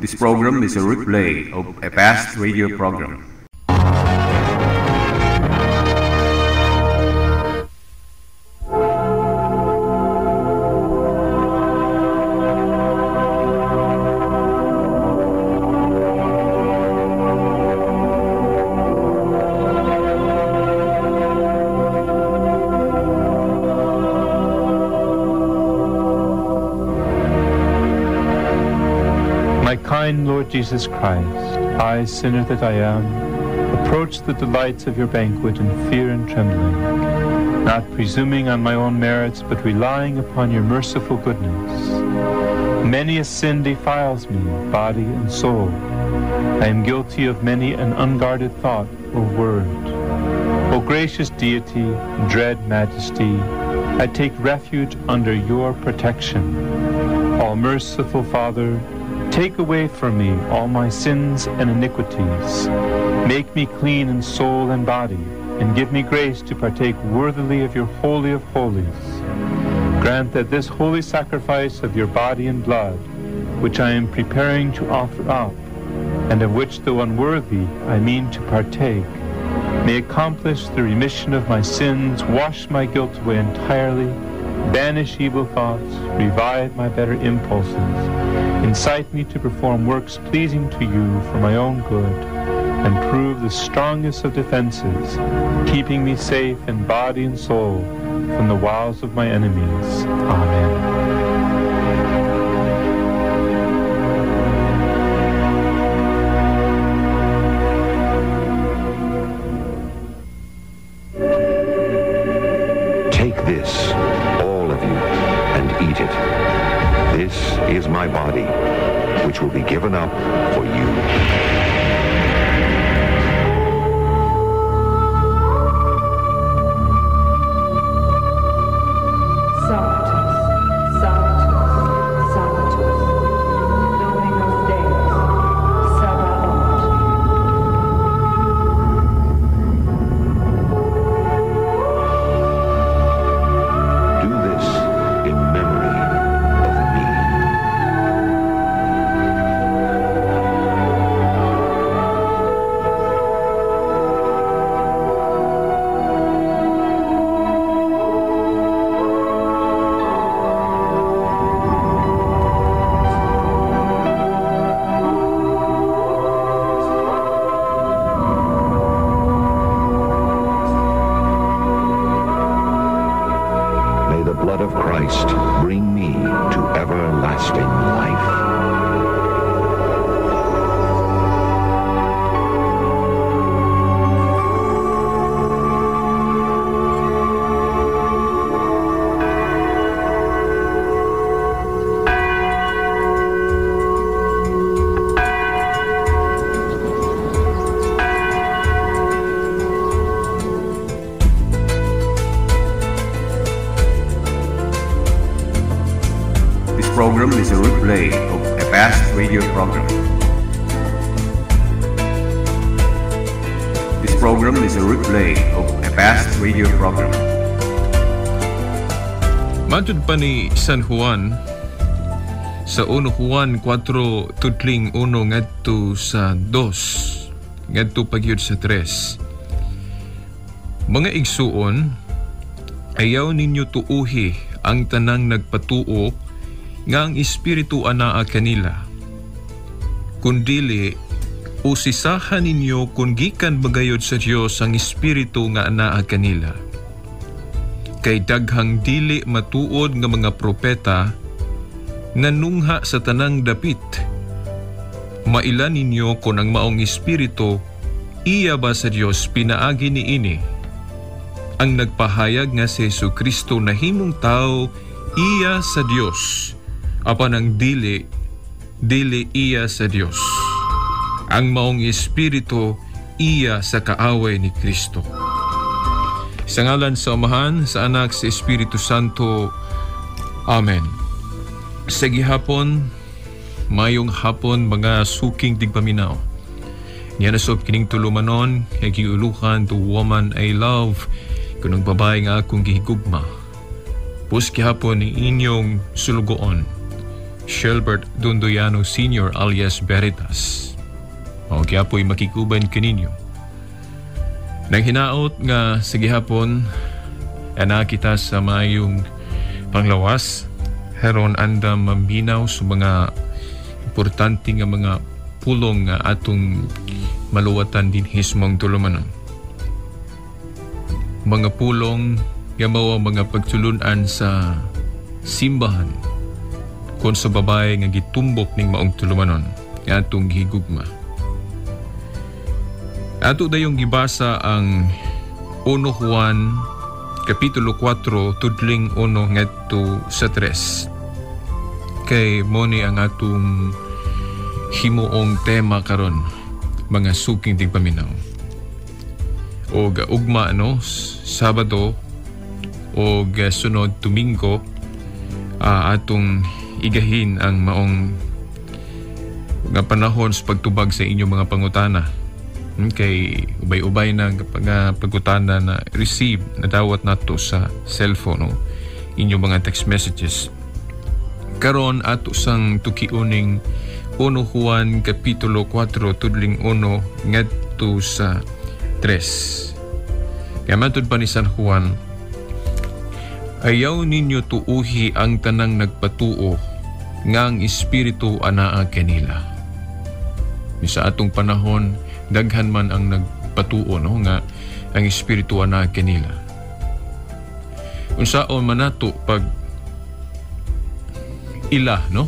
This program is a replay of a past radio program. My kind Lord Jesus Christ, I, sinner that I am, approach the delights of your banquet in fear and trembling, not presuming on my own merits, but relying upon your merciful goodness. Many a sin defiles me, body and soul. I am guilty of many an unguarded thought or word. O gracious Deity, dread Majesty, I take refuge under your protection. All merciful Father, take away from me all my sins and iniquities. Make me clean in soul and body, and give me grace to partake worthily of your Holy of Holies. Grant that this holy sacrifice of your body and blood, which I am preparing to offer up, and of which, though unworthy, I mean to partake, may accomplish the remission of my sins, wash my guilt away entirely, banish evil thoughts, revive my better impulses, incite me to perform works pleasing to you for my own good, and prove the strongest of defenses, keeping me safe in body and soul from the wiles of my enemies. Amen. Take this, all of you, and eat it. This is my body, which will be given up for you. Sanctus, Sanctus, Sanctus, Dominus Deus, Sabaoth. Do this in memory of me. May the blood of Christ bring me to everlasting life. This program is a replay of a past radio program. This program is a replay of a past radio program. Matud pa ni San Juan sa 1 Juan 4 tudling 1 ngadto sa 2 ngadto pagyud sa 3. Mga igsuon, ayaw ninyo tuuhi ang tanang nagpatuo nga ang espiritu anaa kanila. Kundili, usisahan ninyo kung gikan bagayod sa Dios ang espiritu nga anaa kanila. Kay daghang dili matuod nga mga propeta nanungha sa tanang dapit. Maila ninyo kung ang maong espiritu iya ba sa Dios pinaagi niini. Ang nagpahayag nga si Jesu Kristo nahimong tao iya sa Dios, apan ang dili, dili iya sa Dios. Ang maong espiritu iya sa kaaway ni Kristo. Sa ngalan sa Amahan, sa Anak, sa Espiritu Santo. Amen. Sa gihapon, mayong hapon mga suking tigpaminaw. Niya na sob kining tulumanon, kay giulukan to woman I love, kunong babae nga akong gihigugma. Pus gihapon ni inyong sulugoon, Shelbert Dondoyano Sr. alias Veritas. Mao gyapoy makiguban kaninyo. Nang hinaot nga sa gihapon ana kita sa maayong panglawas heron andam maminaw sa mga importante nga mga pulong nga atong maluwatan din hismong tulumanon. Mga pulong nga mao ang mga pagtulunan sa simbahan kon sa babae nga gitumbok ning maong tulumanon nga atong gihigugma. Ato dayong gibasa ang 1 Juan Kapitulo 4 tudling 1 ngadto sa 3. Kay mo ni ang atong himuong tema karon, mga suking tigpaminaw. Og ugma, no, Sabado og sunod Domingo, atong igahin ang maong nga panahon sa pagtubag sa inyong mga pangutana. Kay ubay-ubay na nga pagutana na receive na dawat nato sa cellphone, no? Inyong mga text messages. Karon ato sang tukiuning 1 Juan Kapitulo 4 tudling 1 ngadto sa 3. Kaya matud pa ni San Juan, ayaw ninyo tuuhi ang tanang nagpatuo nga ang espiritu anaa kanila. Sa atong panahon, daghan man ang nagpatuo, no, nga ang espiritu anaa kanila. Unsaon man nato pag ila, no,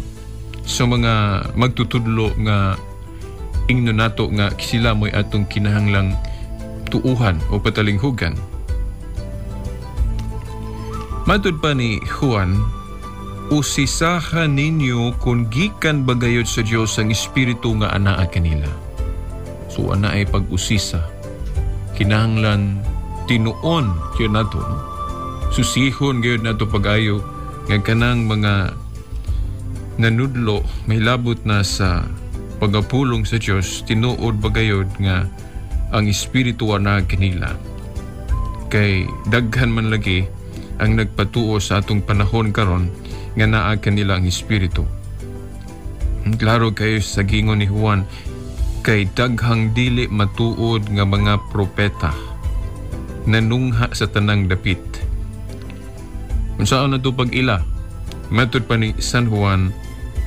sa mga magtutudlo nga ingno nato nga sila mo'y atong kinahanglang tuuhan o patalinghugan? Matud pa ni Juan, usisahan ninyo kung gikan bagayod sa Dios ang espiritu nga anaa kanila. So ana ay pag-usisa. Kinahanglan tinuon gyud nato, no? Susihon gyud nato pag-ayo nga kanang mga nanudlo may labot na sa pagapulong sa Dios, tinuod bagayod nga ang espiritu ana kanila. Kay daghan man lagi ang nagpatuo sa atong panahon karon nga naa kanila ang espiritu. Klaro kayo sa gingon ni Juan, kay daghang dili matuod nga mga propeta nanungha sa tanang dapit. Unsaon na to pag-ila? Matud pa ni San Juan,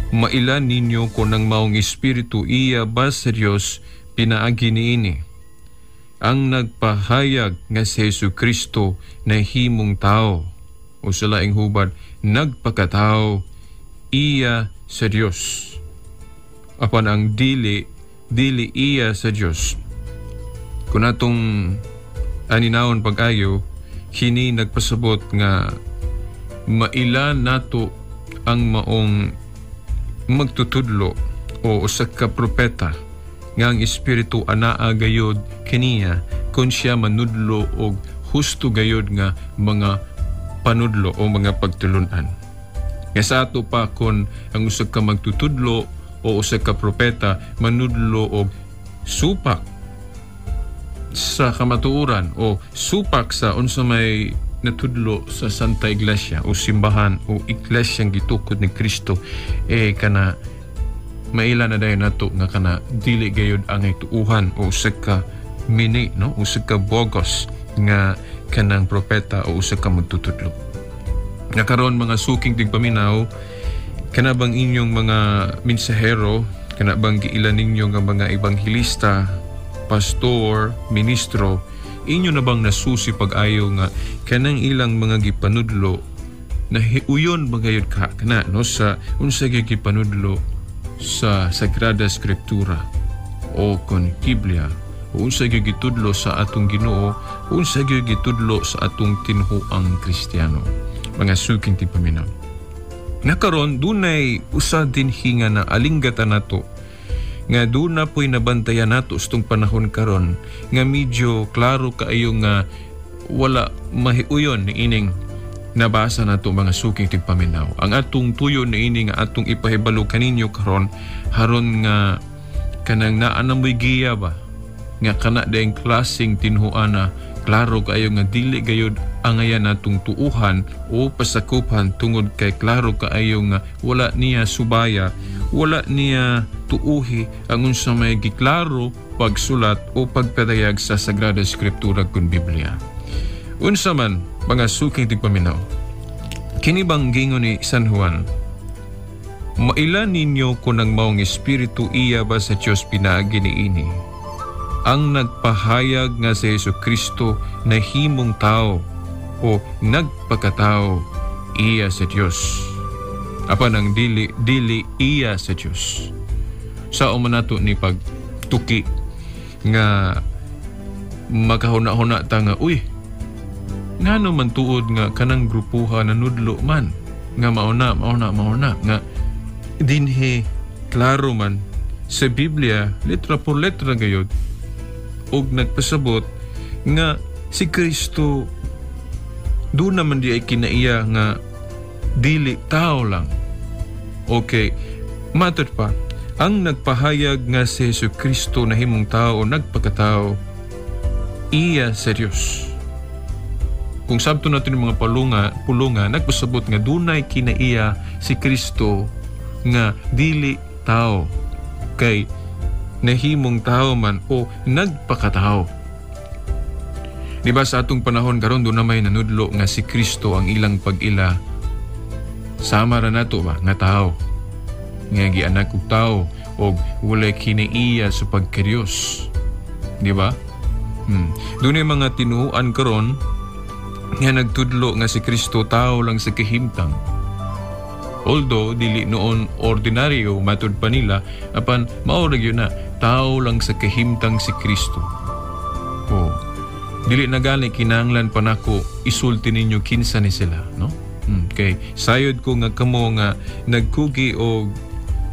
maila ninyo kung ang maong espiritu iya ba sa Dios pinaagi niini. Ang nagpahayag nga si Jesu Kristo na himong tao o sa laing hubad nagpakatao iya sa Dios. Apan ang dili dili iya sa Dios. Kung atong aninawon pag-ayo, kini nagpasabot nga maila nato ang maong magtutudlo o usa ka propeta nga ang espiritu anaa gayod kaniya kung siya manudlo og husto gayod nga mga panudlo o mga pagtulunan. Nga sa ato pa kon ang usa ka magtutudlo o usa ka propeta manudlo og supak sa kamatuoran o supak sa unsa may natudlo sa Santa Iglesia o simbahan o iglesyang gitukod ni Kristo, eh kana maila na dayon nato nga kana dili gayod ang tuuhan o usa ka mini, no, usa ka bogos nga kanang propeta o usa ka magtutudlo. Nga karon, mga suking tigpaminaw, kana bang inyong mga mensahero, kana bang giila ninyo nga mga ebanghelista, pastor, ministro, inyo na bang nasusi pag-ayo nga kanang ilang mga gipanudlo na hiuyon ba gayud ka kana, no, sa unsa gyud gipanudlo sa Sagrada Escritura o kon Biblia o unsa gyud gitudlo sa atong Ginoo, unsa gyud gitudlo sa atong tinhuang Kristiyano, mga suking tigpaminaw? Nakaron dunay usa din hinga na alinggatan nato nga doon na po'y nabantayan nato sa tong panahon karon nga medyo klaro kaayo nga wala mahiuyon ni ining nabasa nato, mga suking tigpaminaw. Ang atong tuyo ni ini nga atong ipahibalo kaninyo karon haron nga kanang naa na mo'y giya ba nga kana dayong klaseng tinhuana, klaro kaayo nga dili gayud angayan natong tuuhan o pasakupan tungod kay klaro kaayo nga wala niya subaya, wala niya tuuhi ang unsa may giklaro pagsulat o pagpadayag sa Sagrada Escritura kun Biblia. Unsa man, mga suking tigpaminaw, kini bang gingon ni San Juan, maila ninyo kung ang maong espiritu iya ba sa Diyos pinaagi niini? Ang nagpahayag nga si Hesus Kristo nahimong tao o nagpakatao iya sa Diyos. Apan ang dili, dili iya sa Diyos. Sa man nato ni pagtuki nga makahuna-huna ta nga, uy, ngano man tuod nga kanang grupuha nanudlo man nga mauna mauna mauna nga dinhi klaro man sa Biblia, letra por letra gayod, og nagpasabot nga si Kristo doon naman di ay kinaiya nga dili tao lang. Okay, matod pa, ang nagpahayag nga si Hesus Kristo nahimong tao o nagpakatao iya sa Dios. Kung sabto natin yung mga pulunga, nagpasabot nga dunay kinaiya si Kristo nga dili tao kay nahimong tao man o nagpakatao. Di ba sa atong panahon karon doon na may nanudlo nga si Kristo ang ilang pag-ila sama ra nato ba nga tao nga gianak og tao og walay kinaiya sa pagka-Diyos. Di ba? Doon yung mga tinuoan karon nga nagtudlo nga si Kristo tao lang sa kahimtang. Although dili noon ordinaryo matud pa nila, apan mao ra gyud na tao lang sa kahimtang si Kristo. Oh. Dili na gani kinahanglan pa nako isulti ninyo kinsa ni sila, no? Okay. Sayod ko nga kamo nga nagkugi og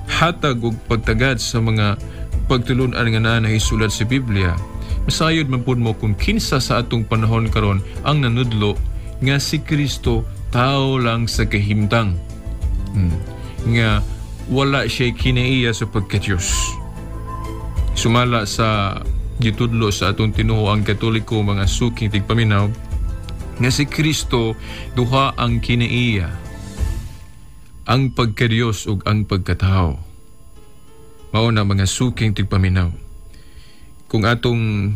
hatag og pagtagad sa mga pagtulun-an nga naa nahisulat sa Biblia. Masayod man pud mo kung kinsa sa atong panahon karon ang nanudlo nga si Kristo tao lang sa kahimtang. Nga wala siya kinaiya sa pagka-Diyos. Sumala sa gitudlo sa atong tinuo ang Katoliko, mga suking tigpaminaw, nga si Kristo duha ang kinaiya, ang pagka-Diyos ug ang pagkatao. Mao na, mga suking tigpaminaw. Kung atong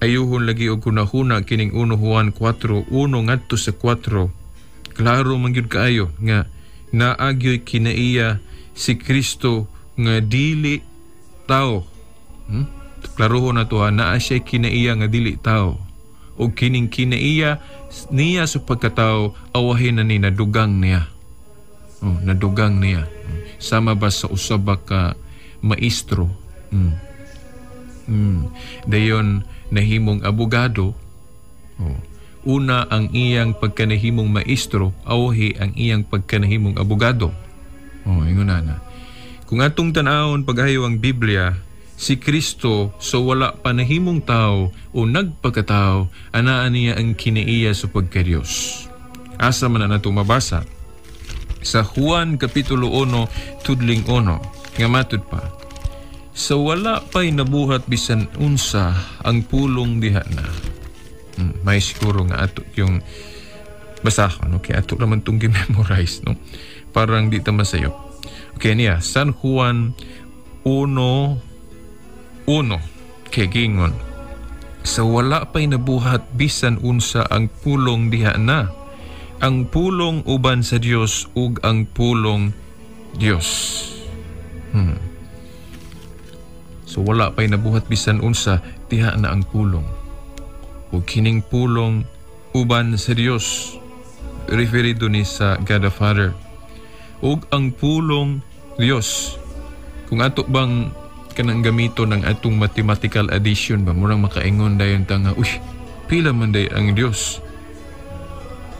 ayuhon lagi og hunahuna kining 1 Juan 4:1 ngadto sa 4, klaro man gyud kaayo nga naagyoy kinaiya si Kristo nga dili tao. Klarohon na to ha, naa siya kinaiya nga dili tao. O kining kinaiya niya sa pagkatao, awahin na ni nadugang niya. Oh, nadugang niya. Sama ba sa usab ka maestro? Dayon nahimong abogado. Oh. Una ang iyang pagkanahimong maestro, awhi ang iyang pagkanahimong abogado. Oh, ingon na. Kung atong tan-awon pag-ayo ang Biblia, si Kristo so wala pa nahimong tao o nagpakatao, anaa niya ang kinaiya sa pagka-Diyos. Asa man na nato mabasa? Sa Juan Kapitulo 1, tudling 1, nga matud pa, sa wala pa'y nabuhat bisan unsa ang pulong diha na. May siguro nga ato yung basahon, okay? Ato naman itong gi-memorize, no? Parang di ta masayop. Okay niya, San Juan 1:1, kay gingon, sa wala pa'y nabuhat bisan unsa ang pulong diha na, ang pulong uban sa Dios ug ang pulong Dios. So wala pa'y nabuhat bisan unsa, diha na ang pulong. Ug kining pulong uban sa Dios, referido ni sa God the Father. Ug ang pulong Dios. Kung ato bang kanang gamito ng atong mathematical addition ba, murang makaingon dayon ta nga, uy, pila man day ang Dios.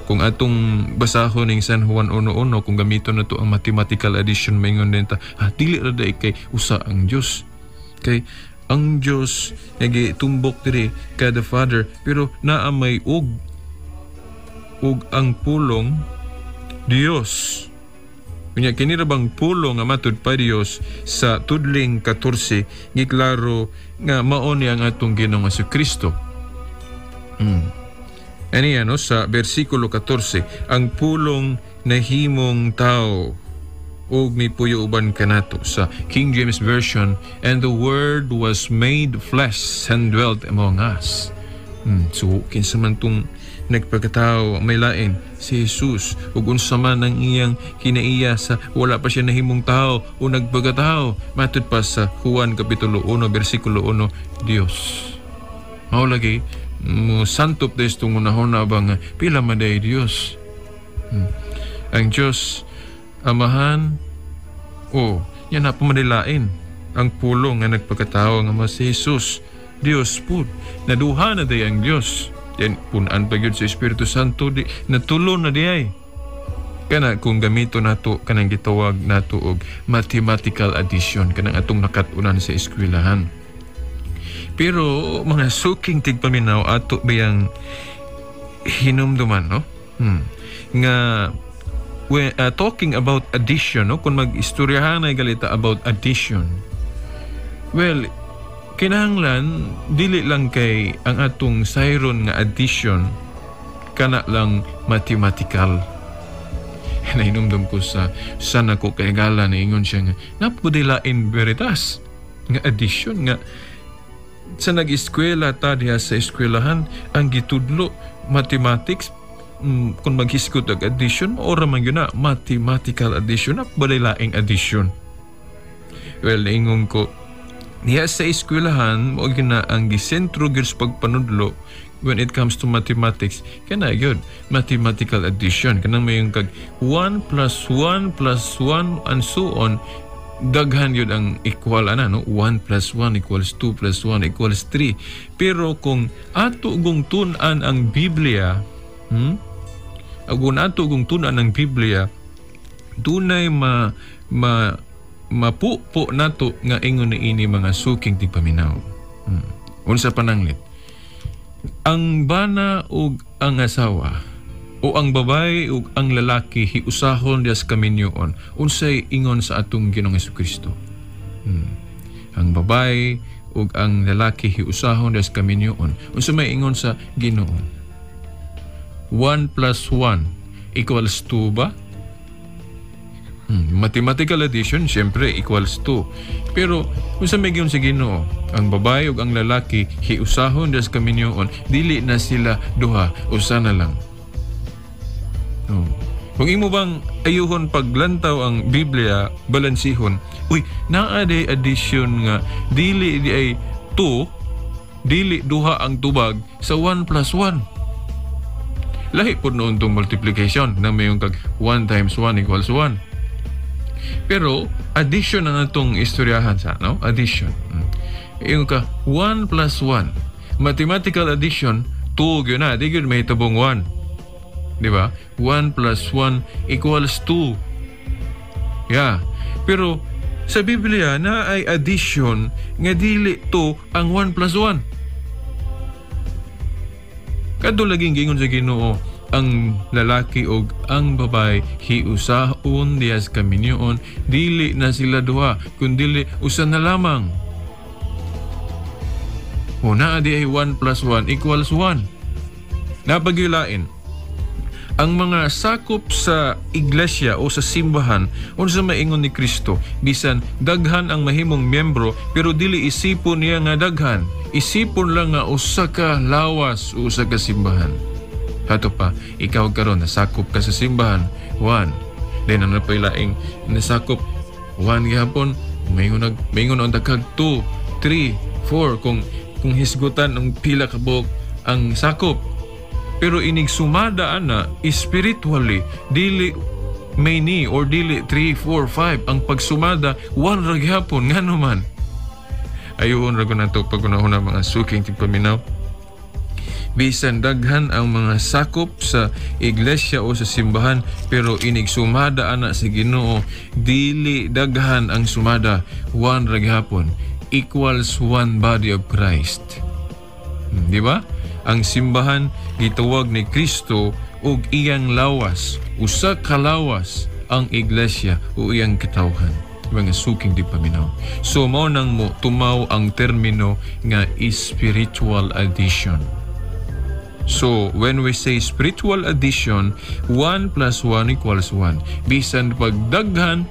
Kung atong basahon ning San Juan 1:1, kung gamito na to ang mathematical addition, maingon din ta, dili ra day kay usa ang Dios. Kay ang Dios nagitumbok diri ka the Father, pero naa may ug ang pulong Dios. Unya kini ra bang pulong nga matud pa Dios sa tudling 14 giklaro nga mao ni ang atong Ginoong Kristo. Aniya, no, sa versikulo 14, ang pulong nahimong tao ug mipuyo uban kanato. Sa King James Version, "And the Word was made flesh and dwelt among us." So kinsa man tong nagpagkatao? May lain, si Jesus. Ug unsa man ang iyang kinaiya sa wala pa siya nahimong tao o nagpagkatao? Matud pa sa Juan kapitulo 1 bersikulo 1, Dios. Mao lagi mo santop des tong unahon ba nga pila man day Dios. Ang Dios Amahan o yan na pamadilain ang pulong nga nagpagkatao nga mas si Jesus, Dios pud. Naduha na day ang Dios. Yan punan pa gyud sa Espiritu Santo, di natulo na di ay. Kana kung gamito nato kanang gitawag nato og mathematical addition, kanang atong nakat-unan sa eskwelahan. Pero mga suking tigpaminaw, ato bayang hinumduman, no? Nga when talking about addition, no, kung mag-istoryahan ay galita about addition. Well, kinahanglan dili lang kay ang atong sayron nga addition kana lang mathematical. Nahinumdum ko sa sana ko kay gala, niingon siya nga napudila in veritas nga addition nga sa nag-eskwela ta diha sa eskwelahan ang gitudlo mathematics. Kung maghisgot og addition, ora man gyud na mathematical addition na balay laing addition. Well, naingon ko diha sa eskwelahan mo gyud na ang gisentro gyud sa pagpanudlo when it comes to mathematics, kana gyud mathematical addition, kanang may kag 1 plus 1 plus 1 and so on, daghan yun ang equal ana, no? 1 plus 1 equals 2 plus 1 equals 3. Pero kung ato gung tun-an ang Biblia, Kung ato gung tun-an ang Biblia, dunay ma ma mapupo nato nga ingon ni ini, mga suking tigpaminaw. Unsa pananglit ang bana ug ang asawa o ang babae ug ang lalaki hiusahon diya sa kaminyoon, unsay ingon sa atong Ginoong Hesukristo? Ang babae ug ang lalaki hiusahon diya sa kaminyoon, unsa may ingon sa Ginoo? 1 plus 1 equals 2 ba? Mathematical addition, siyempre, equals 2. Pero, kung sa may sa Ginoo, ang babae ug ang lalaki, hiusahon diya sa kaminyoon, dili na sila duha, usa na lang. Oh. Kung imo bang ayuhon paglantaw ang Biblia, balansihon, uy, naa day addition nga dili di ay 2, dili duha ang tubag sa 1 plus 1. Lahi po noon tong multiplication na may kag 1 times 1 equals 1. Pero addition na natong istoryahan sa, no? Addition. Yung ka 1 plus 1. Mathematical addition, 2 yun na. Di yun may tabong 1. Di ba? 1 plus 1 equals 2. Yeah. Pero sa Biblia na ay addition nga dili 2 ang 1 plus 1. Kadto laging gingon sa Ginoo, ang lalaki og ang babae hiusahon diya sa kaminyoon, dili na sila duha kundili usa na lamang. O naa di ay 1 plus 1 equals 1. Napagilain ang mga sakop sa iglesia o sa simbahan, unsa maingon ni Kristo? Bisan daghan ang mahimong miyembro, pero dili isipon niya nga daghan, isipon lang nga usa ka lawas o usa ka simbahan. Hato pa ikaw karon nasakop ka sa simbahan, one. Then ano pa laing nasakop? One gihapon. Maingon nag maingon ang dagkag 2, 3, 4 kung hisgutan ang pila ka buok ang sakop. Pero inig sumada ana spiritually, dili many or dili 3, 4, 5 ang pagsumada, one ra gihapon. Ngano man? Ayun ra nato pagunahon mga suking tigpaminaw. Bisan daghan ang mga sakop sa iglesia o sa simbahan, pero inig sumada ana sa Ginoo, dili daghan ang sumada, one ra gihapon, equals one body of Christ. Di ba? Ang simbahan gitawag ni Kristo og iyang lawas, usa ka lawas ang iglesia o iyang katawhan, mga suking di paminaw. So mao nang mo tumaw ang termino nga spiritual addition. So, when we say spiritual addition, 1 plus 1 equals 1. Bisan pagdaghan,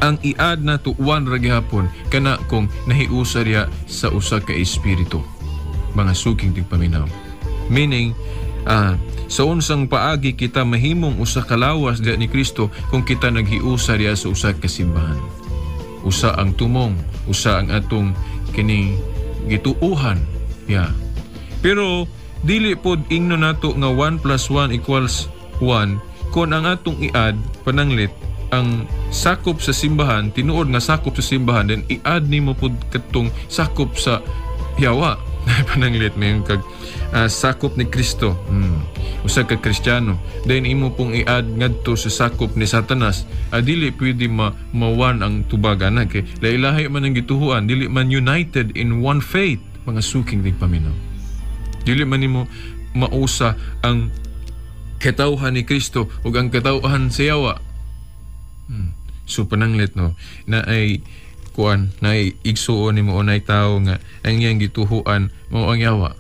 ang i-add nato 1 ra gihapon kana kung nahiusa diha sa usa ka espiritu. Mga suking tigpaminaw. Meaning, sa unsang paagi kita mahimong usa ka lawas diha ni Kristo kung kita naghiusa diha sa usa ka simbahan. Usa ang tumong, usa ang atong kining gituuhan. Yeah. Pero dili pod ingno nato nga 1 plus 1 equals 1 kung ang atong i-add pananglit ang sakop sa simbahan, tinuod nga sakop sa simbahan, then i-add nimo pod katong sakop sa yawa. Pananglit may kag sakop ni Kristo. Usa ka Kristiyano. Then imo pong i-add ngadto sa sakop ni Satanas. Dili pwede mawan ang tubag ana kay lahi-lahi man ang gituhuan, dili man united in one faith, mga suking tigpaminaw. Dili man nimo mausa ang katawhan ni Kristo ug ang katawhan sa yawa. So pananglit no na ay kuan na ay igsuon nimo o naay tawo nga ang iyang gituhuan mao ang yawa.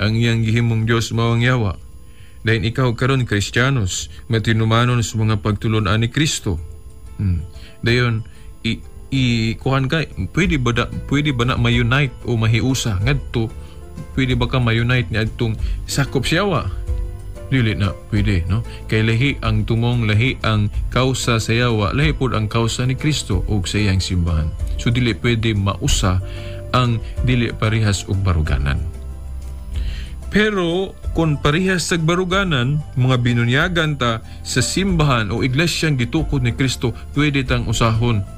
Ang iyang gihimong Dios mao ang yawa. Dahil ikaw karon Kristiyanos, matinumanon sa mga pagtulon-an ni Kristo. Dayon i, i kuan ka, pwede ba na ma-unite o mahiusa ngadto, pwede ba ka ma-unite ni adtong sakop sa yawa? Dili na pwede, no? Kay lahi ang tumong, lahi ang kausa sa yawa, lahi pod ang kausa ni Kristo ug sa iyang simbahan. So dili pwede mausa ang dili parehas og baruganan. Pero kung parehas sa baruganan, mga binunyagan ta sa simbahan o iglesyang gitukod ni Kristo, pwede tang usahon.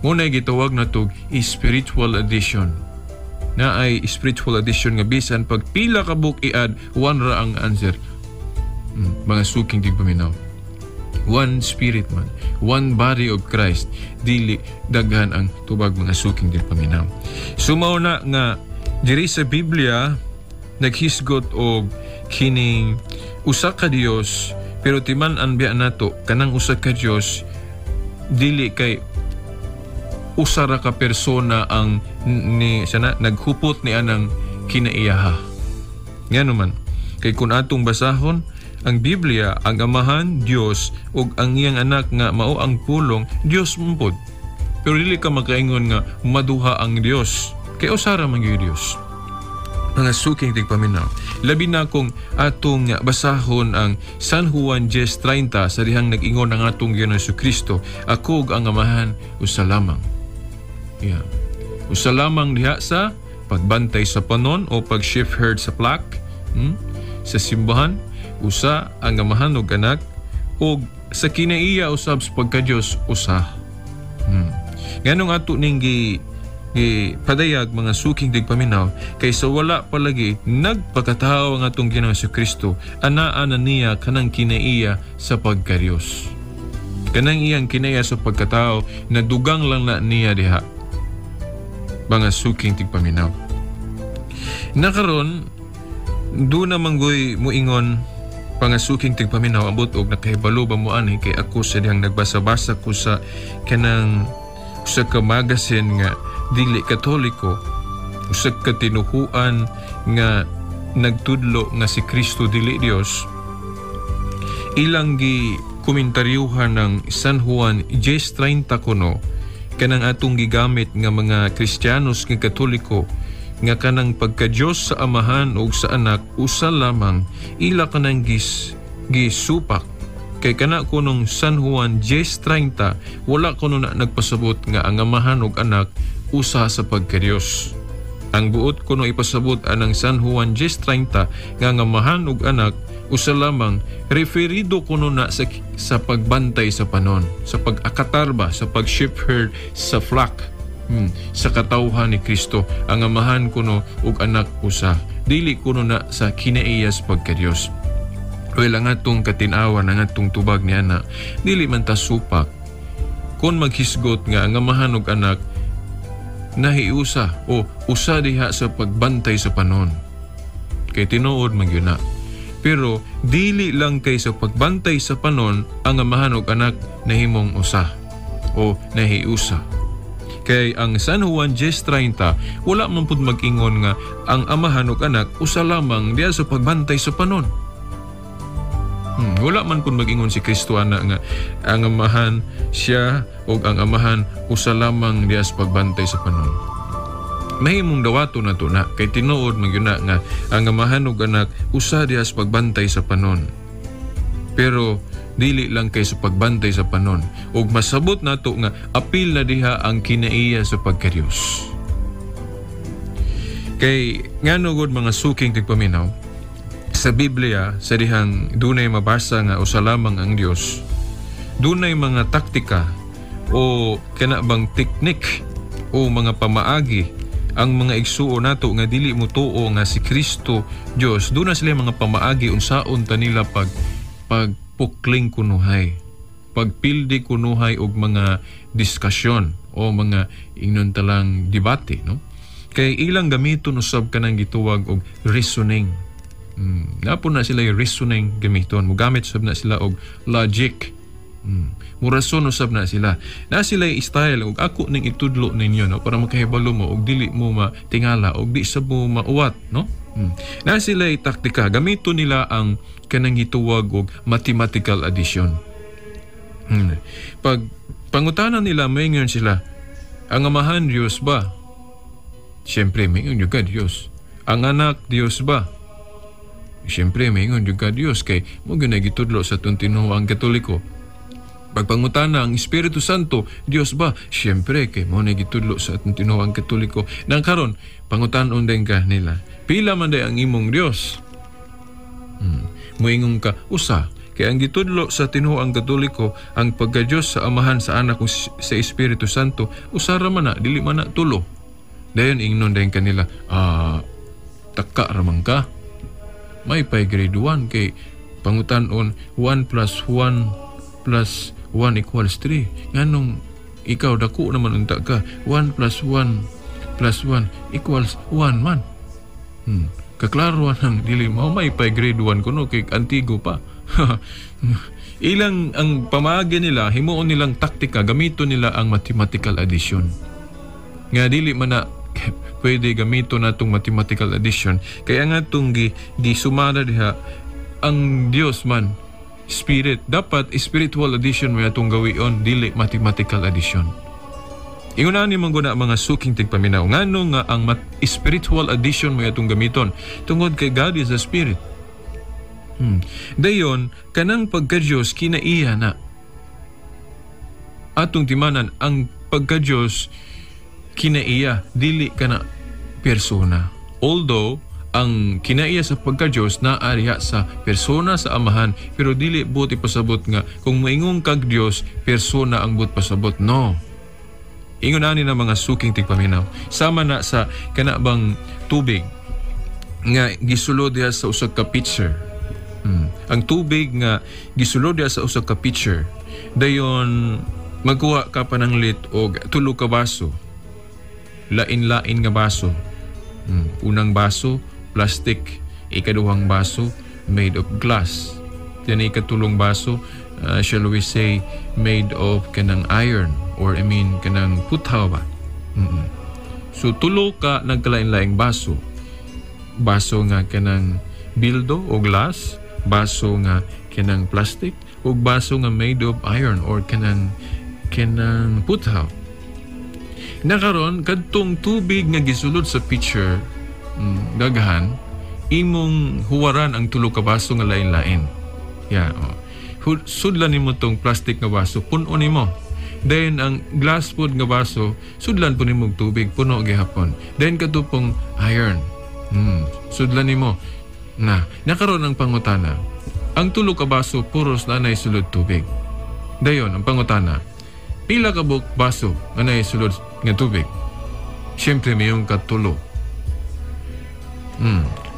Ngunay gitawag na tog spiritual addition. Na ay spiritual addition nga bisan pag pila ka book i-add, one ra ang answer. Mga suking tigpaminaw. One spirit man, one body of Christ, dili daghan ang tubag, mga suking tigpaminaw. Sumaw na nga diri sa Biblia naghisgot og kining usa ka Dios, pero timan-an biya nato kanang usa ka Dios dili kay usa ra ka persona ang ni sana naghupot ni anang kinaiyaha. Ngano man kay kun atong basahon ang Biblia, ang Amahan Dios ug ang iyang anak nga mao ang pulong Dios man pod. Pero dili ka makaingon nga maduha ang Dios kay usa ra man gyud Dios. Mga suking tigpaminaw, labi na kung atong basahon ang San Juan 10:30 sa dihang nag-ingon ang atong Ginoong Kristo, ako ug ang Amahan usa lamang. Yeah. Usa lamang diha sa pagbantay sa panon o pag-shepherd sa flock, sa simbahan, usa ang Amahan ug anak, ug sa kinaiya usab sa pagka-Dios usa. Nganong ato ning gi padayag, mga suking tigpaminaw, kay sa wala palagi nagpakatao ang atong Ginoong Kristo, anaa na niya kanang kinaiya sa pagka-Dios. Kanang iyang kinaiya sa pagkatao, nadugang lang na niya diha. Mga suking tigpaminaw. Nakaron, do na manggoy muingon, pangasuking tigpaminaw, abot og nakahibalo ba mo ani kay ako sa dihang nagbasa-basa ko sa kanang usa ka magazine nga dili Katoliko, usa ka tinuhuan nga nagtudlo nga si Kristo dili Dios. Ilang gi komentaryuhan ng San Juan 10:30 kuno kanang atong gigamit nga mga Kristiyanos nga Katoliko nga kanang pagka-Dios sa Amahan ug sa Anak usa lamang, ila kanang gisupak kay kana kunong San Juan 10:30 wala kuno na nagpasabot nga ang Amahan ug Anak usa sa pagka-Dios. Ang buot kuno ipasabot anang San Juan 10:30 nga ang Amahan ug Anak usa lamang, referido kuno na sa pagbantay sa panon, sa pag-akatar ba, sa pag-shepherd sa flock, sa katawhan ni Kristo. Ang Amahan kuno ug Anak usa, dili kuno na sa kinaiyas pagka-Dios. Well, ang atong katinawan, ang atong tubag ni ana, dili man ta supak kung maghisgot nga ang Amahan ug Anak nahiusa o usa diha sa pagbantay sa panon. Kay tinuod man gyud na. Pero dili lang kay sa pagbantay sa panon ang Amahan ug Anak nahimong usa o nahiusa. Kay ang San Juan 10:30 wala man pud mag-ingon nga ang amahan ug anak usa lamang diha sa pagbantay sa panon. Wala man pud mag-ingon si Kristo ana nga ang amahan siya ug ang amahan usa lamang diha sa pagbantay sa panon. Mahimong dawato na to na kay tinuod man gyud na nga ang amahan ug anak usa diha sa pagbantay sa panon. Pero dili lang kay sa pagbantay sa panon ug masabot nato nga apil na diha ang kinaiya sa pagka-Dios. Kay ngano gud, mga suking tigpaminaw, sa Biblia, sa dihang dunay mabasa nga usa lamang ang Dios, dunay mga taktika o kana bang teknik o mga pamaagi ang mga igsuo nato nga dili mo tuo nga si Kristo Dios. Duna sila mga pamaagi unsaon ta nila pagpukling kunuhay, pagpildi kunuhay og mga diskusyon o mga ingnon talang debate, no? Kay ilang gamiton usab kanang gituwag og reasoning. Napo na sila yung reasoning gamiton, mogamit sab na sila og logic. Murason usab na sila. Na sila style ug ako ning itudlo ninyo, no, para makahibalo mo og dili mo matingala og di sa mo mauwat, no? Na sila taktika, gamiton nila ang kanang gituwag og mathematical addition. Pag pangutana nila, maingon sila, ang amahan Diyos ba? Siyempre, maingon yung ka Diyos. Ang anak Diyos ba? Siyempre, maingon yung ka Diyos kay mo gitudlo sa atong tinuoang Katoliko. Pagpangutana ang Espiritu Santo, Diyos ba? Siyempre, kay mo na gitudlo sa atong tinuoang Katoliko. Nang karon, pangutanon din ka nila. Pila man day ang imong Diyos? Muingon ka, usa. Kaya ang gitudlo sa tinuoang Katoliko, ang pagka-Diyos sa Amahan, sa Anak, ug sa Espiritu Santo, usa ra man na, dili man na tulo. Dayon ingnon dayon kanila, taka raman ka. May pay grade 1 kay pangutanon 1 plus 1 plus 1 equals 3. Nganong ikaw dako naman unta ka, 1 plus 1 plus 1 equals 1 man. Kaklaro nang dili mo may pay grade 1 kuno kay antigo pa. Ilang ang pamaagi nila, himuon nilang taktika, gamito nila ang mathematical addition. Nga dili man na pwede gamito na itong mathematical addition. Kaya nga itong gisumada diha, ang Dios man, spirit, dapat spiritual addition mo atong gawion, dili mathematical addition. Ingon ni man guna, mga suking tigpaminaw, ngano nga ang spiritual addition mo atong gamiton? Tungod kay God is a spirit. Dayon, kanang pagka-Diyos, kinaiya na. Atong timanan, ang pagka-Diyos, kinaiya, dili ka na persona. Although, ang kinaiya sa pagka-Diyos naariya sa persona sa Amahan, pero dili buot ipasabot nga kung moingon kag Diyos, persona ang buot pasabot. No. Ingon ani na, mga suking tigpaminaw. Sama na sa kana bang tubig nga gisulod diha sa usa ka pitcher. Ang tubig nga gisulod diha sa usa ka pitcher. Dayon magkuha ka pananglit og tulo ka baso. Lain-lain nga baso. Unang baso, plastic. Ikaduhang baso, made of glass. Then ikatulong baso, shall we say, made of kanang iron or I mean kanang puthaw ba? So tulo ka nagkalain-laing baso. Baso nga kanang bildo o glass, baso nga kanang plastic, ug baso nga made of iron or kanang puthaw. Nakaron kadtong tubig nga gisulod sa pitcher, daghan, imong huwaran ang tulo ka baso nga lain-lain. Yeah, oh. Sudlan nimo tong plastic nga baso, puno nimo. Then ang glass pod nga baso, sudlan po nimo og tubig, puno gihapon. Then kadto pong iron, sudlan nimo. Na, nakaron ang pangutana. Ang tulo ka baso puros na nay sulod tubig. Dayon ang pangutana. Pila ka buok baso nga nay sulod nga tubig? Siyempre mayong katulo.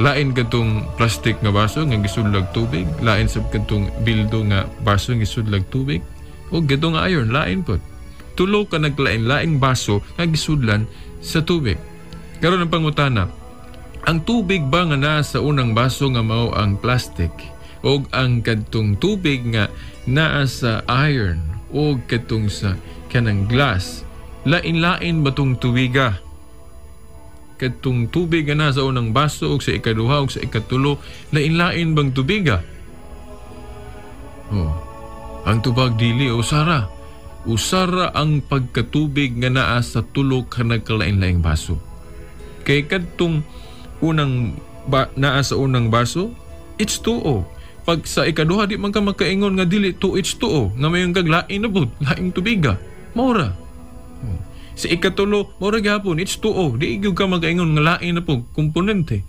Lain kadtong plastic nga baso nga gisudlag tubig, lain sab kadtong bildo nga baso nga gisudlag tubig, o kadtong iron lain pod. Tulo ka naglain-laing baso nga gisudlan sa tubig. Karon ang pangutana, ang tubig ba nga naa sa unang baso nga mao ang plastic o ang kadtong tubig nga naa sa iron o kadtong sa kanang glass, Lain-lain ba tong tubiga? Kadtong tubig nga nasa unang baso ug sa ikaduha ug sa ikatulo, lain-lain bang tubiga? Oh. Ang tubag dili usara. Usara ang pagkatubig nga naa sa tulo ka nagkalain-laing baso. Kay kadtong unang naa sa unang baso, H2O. Pag sa ikaduha di man ka makaingon nga dili 2H2O, nga mayon kag lain na pud, laing tubiga. Maura. Oh. Sa ikatulo, maura gihapon H2O, di gyud ka makaingon nga lain na pud komponente.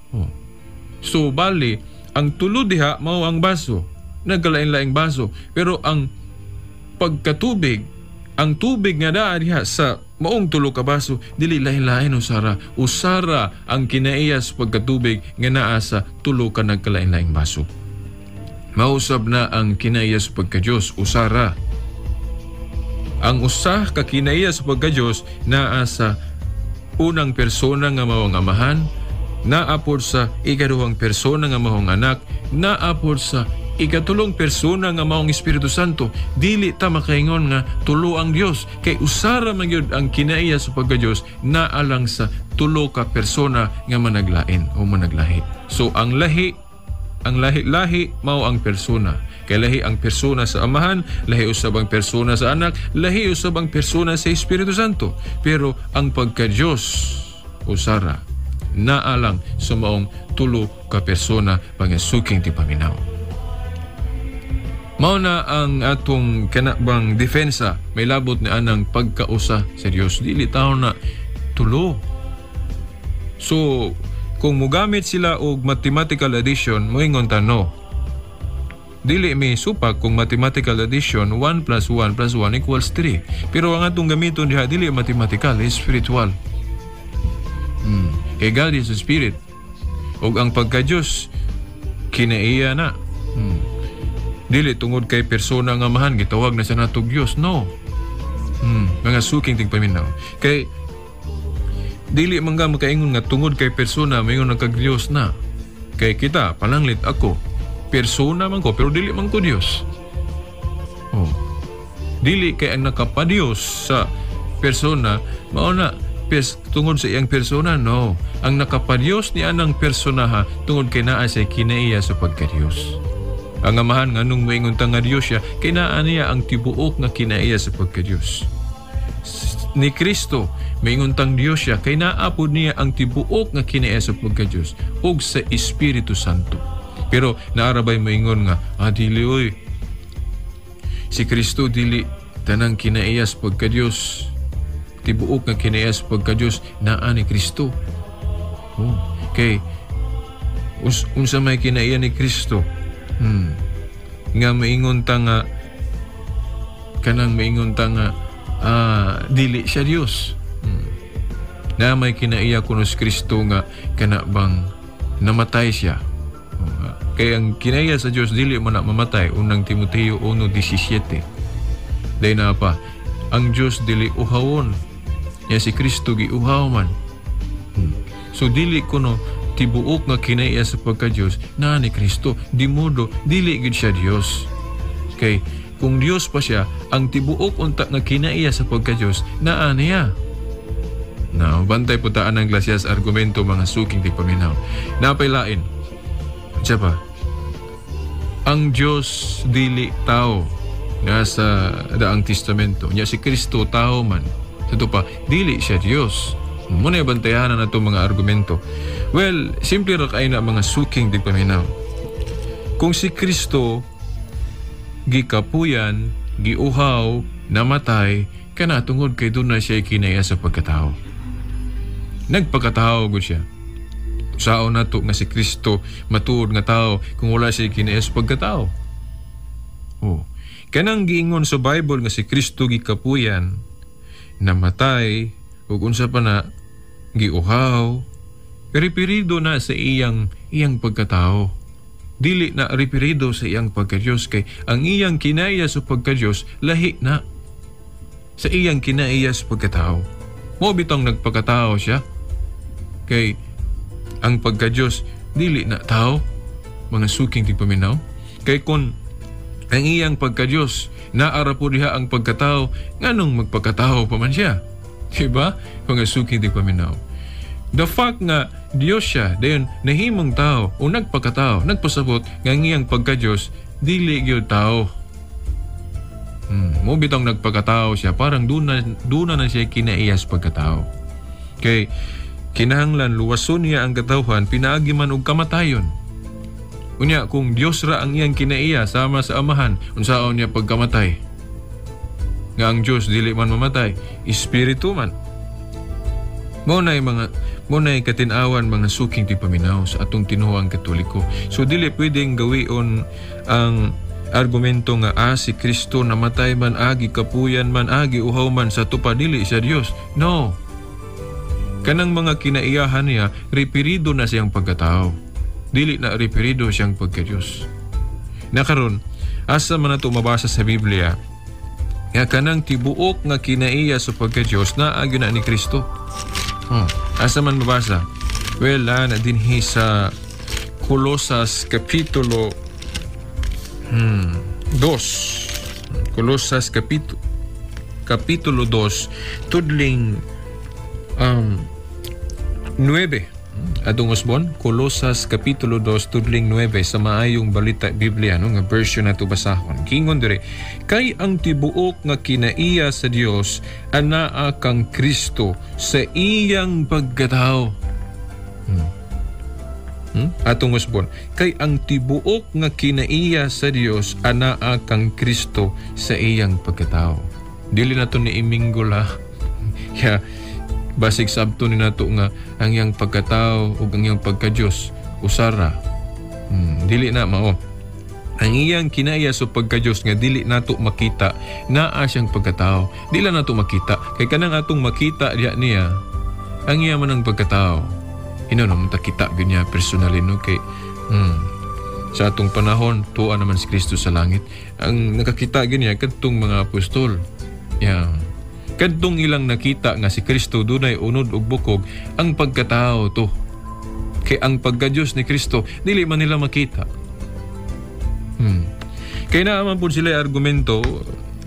Oh. So bali, ang tulo diha mao ang baso, nagkalain-laing baso, pero ang pagkatubig, ang tubig nga naa diha sa maong tulo ka baso, dili lain-lain usara. Usara ang kinaiyas pagkatubig nga naa sa tulo ka nagkalain-laing baso. Mausab na ang kinaiyas pagka-Diyos, usara. Ang usa ka kinaiya sa pagka-Diyos naa sa unang persona nga mao ang Amahan, naa pod sa ikaduhang persona nga mao ang Anak, naa pod sa ikatulong persona nga maong Espiritu Santo. Dili ta makaingon nga tulo ang Dios kay usara man gyud ang kinaiya sa pagka-Dios naa lang sa tulo ka persona nga managlain o managlahi. So ang lahi, ang lahi-lahi mao ang persona. Kay lahi ang persona sa Amahan, lahi usab ang persona sa Anak, lahi usab ang persona sa Espiritu Santo. Pero ang pagka-Dios usara naa lang sa maong tulo ka persona, mga suking tigpaminaw. Mao na ang atong kanabang depensa may labot ni anang pagkausa sa Dios. Dili taon na tulo. So, kung mugamit sila og mathematical addition, moingon ta no. Dili mi supak kung mathematical addition 1 plus 1 plus 1 equals 3. Pero ang atong gamiton diha dili mathematical, is spiritual. Kay God is a spirit. Og ang pagka-Diyos kinaiya na. Dili tungod kay persona nga Amahan gitawag na siya natog Dios, no. Mga suking tigpaminaw. Kay dili man ka makaingon nga tungod kay persona maingon nagkag Dios na. Kay kita pananglit ako, persona man ko pero dili man ko Dios. Oh. Dili kay ang nakapadiyos sa persona mao na tungod sa iyang persona, no. Ang nakapadiyos ni anang personaha tungod kay naa siya kinaiya sa pagkadiyos. Ang Amahan nganong moingon ta nga Dios siya, kay naa niya ang tibuok nga kinaiya sa pagkadiyos. Ni Kristo moingon tang Dios siya, kay naa pod niya ang tibuok nga kinaiya sa pagkadiyos ug sa Espiritu Santo. Pero naarabay moingon nga dili oy. Si Kristo dili tanang kinaiya sa pagkadiyos. Tibuok nga kinaiya sa pagkadiyos naa ni Kristo. Oh, kay unsa may kinaiya ni Kristo? Nga maingon ta nga kanang maingon ta nga dili siya Dios. Na may kinaiya kuno si Kristo nga kana bang namatay siya. Kay ang kinaiya sa Dios dili man na mamatay, unang Timoteo 1:17. Dahil na pa, ang Dios dili uhawon. Ya si Kristo giuhaw man. So dili kuno tibuok nga kinaiya sa pagka-Dios na ni Kristo. Di modo dili gid siya Dios. Kay kung Dios pa siya, ang tibuok unta nga kinaiya sa pagka-Dios naa niya. Now, bantay po taan ang glasyas argumento mga suking tigpaminaw. Napay lain. Siya pa, ang Dios dili tao nga sa Daang Testamento. Nya si Kristo tao man. Ito pa, dili siya Dios. Muna bantayanan na itong mga argumento. Well, simple ra kay na mga suking tigpaminaw. Kung si Kristo gikapuyan, giuhaw, namatay, kana tungod kay doon na siya kinaya sa pagkatao. Nagpakatao gud siya. Sao nato nga si Kristo matuod nga tao kung wala siya kinaya sa pagkatao? Oh. Kanang giingon sa Bible nga si Kristo gikapuyan, namatay, ug unsa pa na giuhaw, referido na sa iyang pagkatao. Dili na referido sa iyang pagka-Diyos kay ang iyang kinaya sa pagka-Diyos lahi na sa iyang kinaiya sa pagkatao. Mao bitong nagpakatao siya kay ang pagka-Diyos dili na tao, mga suking tigpaminaw. Kay kung Ang iyang pagka-Diyos, naara po diha ang pagkatao, nganong magpagkatao pa man siya? Diba? Mga suki di paminaw. The fact nga Diyos siya, dayon nahimong tao o nagpagkatao, nagpasabot nga ang iyang pagka-Diyos, dili gyud tao. Mo bitong nagpagkatao siya, parang duna na siya kinaiyas pagkatao. Kay kinahanglan luwason niya ang katawhan, pinaagi man og kamatayon. Unya, kung Dios ra ang iyang kinaiya sama sa Amahan, unsaon niya pagkamatay? Nga ang Dios dili man mamatay, espiritu man. Mo na mga mo na katin-awan, mga suking tigpaminaw, sa atong tinuoang Katoliko. So dili pwedeng gawion ang argumento nga si Kristo namatay man, agi kapuyan man, agi uhaw man, sa tupa dili siya Dios. No. Kanang mga kinaiyahan niya, referido na siyang pagkatao. Dili na referido siyang pagka-Diyos. Nakaron, asa man nato mabasa sa Biblia nga kanang tibuok nga kinaiya sa pagka-Diyos naa gyud na ni Kristo? Asa man mabasa? Well, na dinhi sa Kolosas kapitulo 2. Kolosas kapitulo 2, tudling 9. Atong usbon, Kolosas kapitulo 2 tudling 9 sa Maayong Balita Biblia, no, nga version nato basahon. Kingon dire, kay ang tibuok nga kinaiya sa Dios anaa kang Kristo sa iyang pagkatao. Atong usbon, kay ang tibuok nga kinaiya sa Dios anaa kang Kristo sa iyang pagkatao. Dili nato ni iminggol ha. Ya, basig sabto ni nato nga ang iyang pagkatao ug ang iyang pagka-Dios usara. Dili na mao. Ang iyang kinaiya sa pagka-Dios nga dili nato makita, naa siyang pagkatao. Dili lang nato makita kay kanang atong makita diha niya ang iya man ang pagkatao. Ino naman ta kita gyud niya personally, no, kay sa atong panahon tuwa naman si Kristo sa langit. Ang nakakita gyud niya kadtong mga apostol. Yeah. Kadtong ilang nakita nga si Kristo dunay unod ug bukog, ang pagkatao to. Kay ang pagka-Dios ni Kristo dili man nila makita. Kay naa man pud sila argumento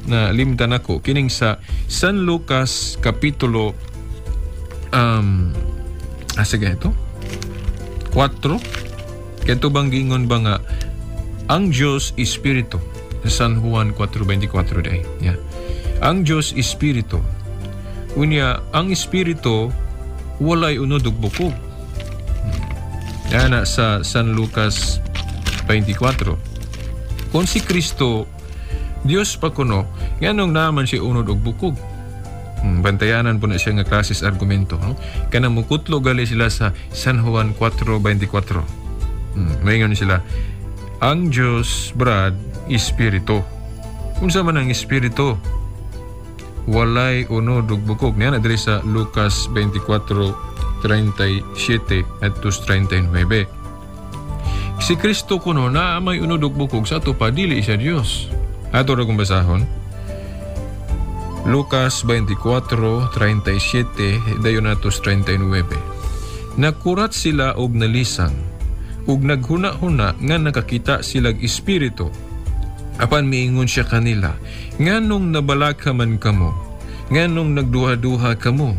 na limtan ako kining sa San Lucas kapitulo sige ito 4. Kadto bang giingon ba nga ang Dios espiritu? San Juan 4:24 day. Yeah. Ang Dios espiritu. Unya, ang espiritu walay unod ug bukog. Ana sa San Lucas 24. Kung si Kristo Dios pa kuno, nganong naman siya unod og bukog? Bantayanan po na siya nga klases argumento, no? Kanang mukutlo gali sila sa San Juan 4:24. Maingon sila, ang Dios brad espiritu. Unsa man ang espiritu? Walay unod ug bukog. Niya na diri sa Lucas 24:37 at 39. Si Kristo kuno naa may unod ug bukog, sa ato pa dili siya Dios. Ato ra kung basahon. Lucas 24:37 dayon atos 39. Nakurat sila og nalisang ug naghuna-huna nga nakakita silag espiritu. Apan miingon siya kanila, nganong nabalaka man kamo, nganong nagduha-duha kamo,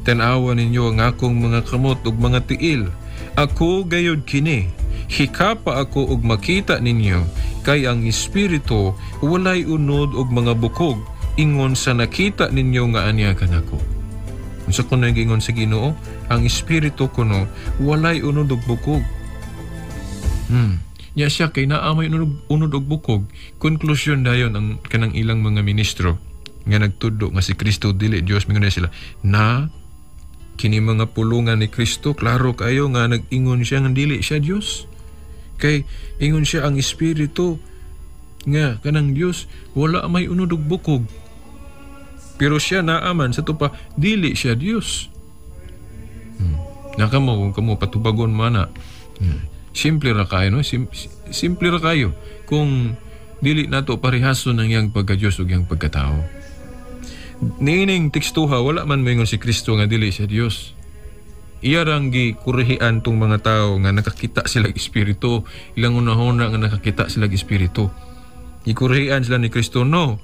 tan-awa ninyo ang akong mga kamot ug mga tiil. Ako gayod kini, hikapa ako og makita ninyo, kay ang espiritu walay unod og mga bukog, ingon sa nakita ninyo nga anya kanako. Unsa kuno ingon sa Ginoo? Ang espiritu kuno walay unod og bukog. Nya siya kay naa may unod og bukog. Konklusyon dayon ang kanang ilang mga ministro nga nagtudlo nga si Kristo dili Dios, mingon sila na kini mga pulungan ni Kristo klaro kayo nga nag-ingon siya nga dili siya Dios. Kay ingon siya ang espiritu nga kanang Dios wala may unod og bukog. Pero siya naaman sa tupa dili siya Dios. Nakamo kung kamo patubagon man na. Simple ra kayo, no? Simple ra kayo kung dili nato parehason ang iyang pagka-Dios ug iyang pagkatao. Niining tekstuha wala man moingon si Kristo nga dili siya Dios. Iya rang gikurihian tong mga tao nga nakakita sila espiritu, ilang unahona nga nakakita sila espiritu. Gikurian sila ni Kristo, no.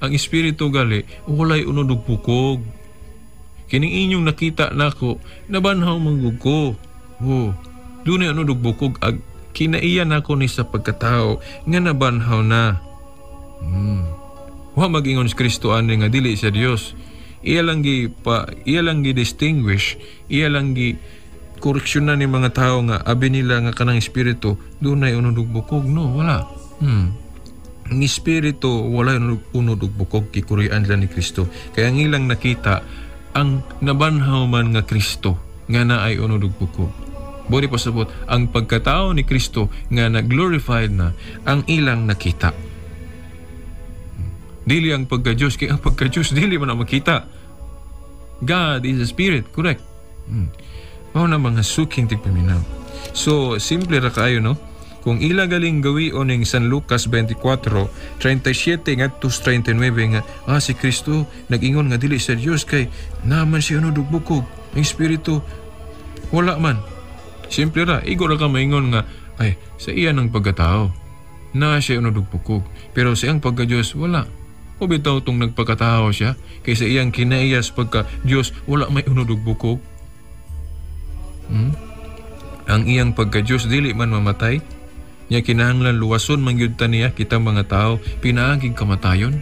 Ang espiritu gali walay unod ug bukog. Kining inyong nakita nako, nabanhaw man gud ko. Oh, dunay unod ug bukog ag kinaiya nako ni sa pagkatao nga nabanhaw na. Wa mag-ingon si Kristo ani nga dili siya Dios. Iya lang gi pa, iya lang gi distinguish, iya lang gi koreksyonan ni mga tao nga abi nila nga kanang espiritu dunay unod ug bukog, no, wala. Ang espiritu wala unod ug bukog, gikurian sila ni Kristo. Kaya ang ilang nakita ang nabanhaw man nga Kristo nga naay unod ug bukog. Bori pasabot ang pagkatao ni Kristo nga na-glorified na ang ilang nakita. Dili ang pagka-Diyos, kay ang pagka-Diyos dili man ang makita. God is a spirit, correct? Mao na mga suking tigpaminaw. So, simple ra kaayo, no? Kung ila galing gawion ning San Lucas 24:37 ngadto 39 nga si Kristo nag-ingon nga dili sa Dios kay naman siya unod ug bukog, ang espiritu wala man. Simple ra, igo ra ka maingon nga ay sa iya ng pagkatao na siya unod ug bukog, pero sa iyang pagka-Dios wala. O bitaw tong nagpagkatao siya kay sa iyang kinaiyas pagka Dios wala may unod ug bukog. Ang iyang pagka-Dios dili man mamatay. Nya kinahanglan luwason man gyud ta niya kitang mga tao pinaagig kamatayon.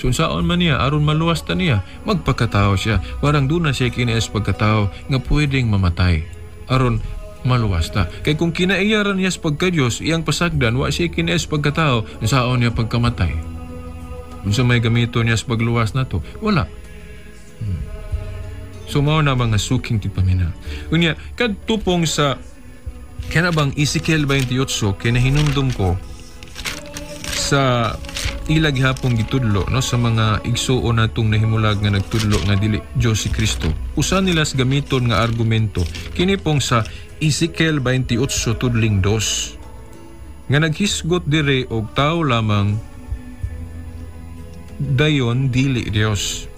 So unsaon man niya aron maluwas ta niya, magpakatao siya. Parang doon na siya kinaiyas pagkatao nga pwedeng mamatay aron maluwas ta. Kay kung kinaiyaran niya sa pagka-Dios, iyang pasagdan wa siya kinaiyas pagkatao, unsaon niya pagkamatay? Unsa may gamito niya sa pagluwas nato? Wala. So mao na mga suking tigpaminaw. Unya kadto pong sa kana bang Ezekiel 28 kinahinumdum ko sa ila gihapong gitudlo, no, sa mga igsuon natong nahimulag nga nagtudlo nga dili Dios si Kristo. Usa nila sa gamiton nga argumento kini pong sa Ezekiel 28:2 nga naghisgot dire og tao lamang dayon dili Dios.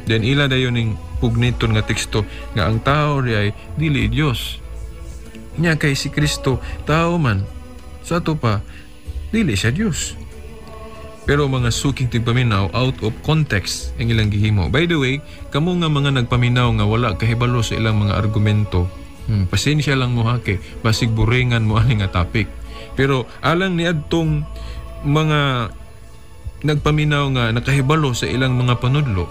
Then ila dayon ning pugniton nga teksto nga ang tao ay dili Dios. Nya kay si Kristo tao man, sa ato pa dili siya Dios. Pero mga suking tigpaminaw, out of context ang ilang gihimo. By the way, kamo nga mga nagpaminaw nga wala kahibalo sa ilang mga argumento, pasensya lang mo ha kay basig buringan mo ani nga topic. Pero alang niadtong mga nagpaminaw nga nakahibalo sa ilang mga panudlo,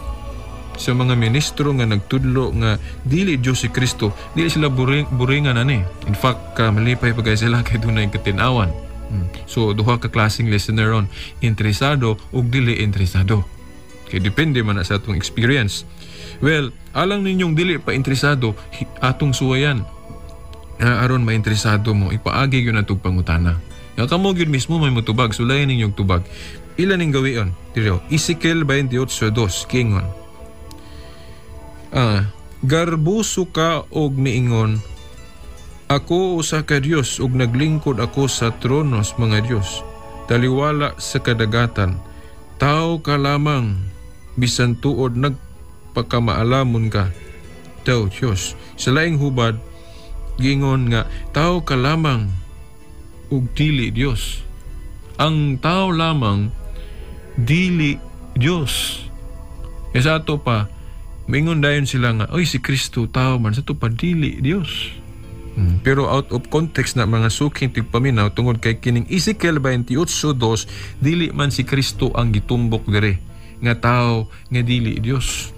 sa mga ministro nga nagtudlo nga dili Dios si Kristo, dili sila buringan ani. In fact, malipay pa sila kay dunay katinawan. So duha ka klaseng listener ron, interesado ug dili interesado. Kay depende man na sa atong experience. Well, alang ninyong dili pa interesado, atong suwayan. Aron mainteresado mo, ipaagi gyud natong pangutana. Nga kamo gyud mismo may motubag, sulayan ninyong tubag. Ila ning gawion? Diri, Ezekiel 28:2 kingon. Garbuso ka og miingon, ako usa ka Dios ug naglingkod ako sa tronos mga Dios, taliwala sa kadagatan. Tao ka lamang, bisan tuod nagpakamaalamon ka. Tao Dios. Sa laing hubad, gingon nga tao ka lamang ug dili Dios. Ang tao lamang dili Dios. E sa ato pa, mingon dayon sila nga, oy si Kristo tao man, sa ato pa dili Dios. Pero out of context na mga suking tigpaminaw tungod kay kining Ezekiel 28:2 dili man si Kristo ang gitumbok dire nga tao nga dili Dios.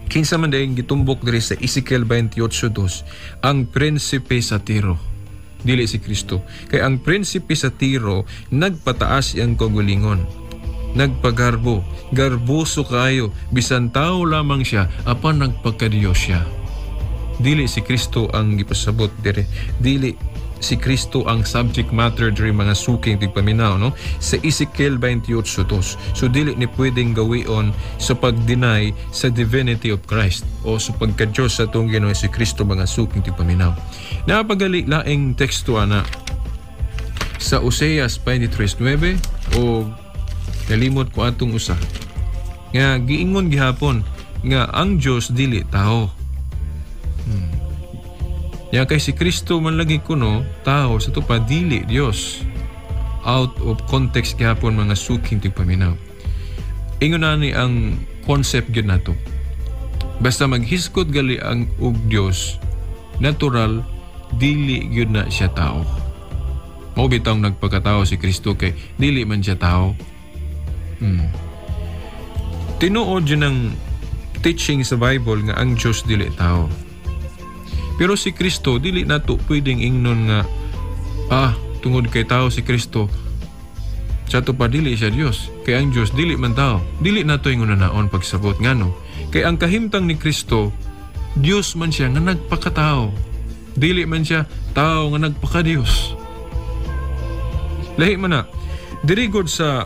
Kinsa man dayong gitumbok dire sa Ezekiel 28:2? Ang prinsipe sa Tiro, dili si Kristo. Kay ang prinsipe sa Tiro nagpataas iyang kaugalingon, nagpagarbo, garboso kaayo, bisan tao lamang siya apan nagpagkadiyos siya. Dili si Kristo ang gipasabot dire. Dili si Kristo ang subject matter dire mga suking tigpaminaw, no? Sa Ezekiel 28:2. So dili ni pwedeng gawion sa pag-deny sa divinity of Christ o sa pagka-Diyos sa atong Ginoong si Kristo mga suking tigpaminaw. Napagali laing teksto ana sa Oseas 23:9 o nalimot ko atong usa nga giingon gihapon nga ang Dios dili tao. Ya kay si Kristo man lagi kuno tao sa to pa dili Dios. out of context gihapon, mga suking tigpaminaw. Ingon na ni ang concept gyud nato. Basta maghisgot gali ang og Dios, natural dili gyud na siya tao. Mao bitawng nagpakatao si Kristo kay dili man siya tao. Tinuod yun ang teaching sa Bible nga ang Diyos dili tao. Pero si Kristo dili nato pwedeng ingnon nga tungod kay tao si Kristo, sa ato pa dili siya Dios. Kay ang Dios dili man tao. Dili nato ingon naon pagsabot ngano. Kay ang kahimtang ni Kristo, Dios man siya nga nagpakatao. Dili man siya tao nga nagpakadiyos. Lahi man na. Diri gud sa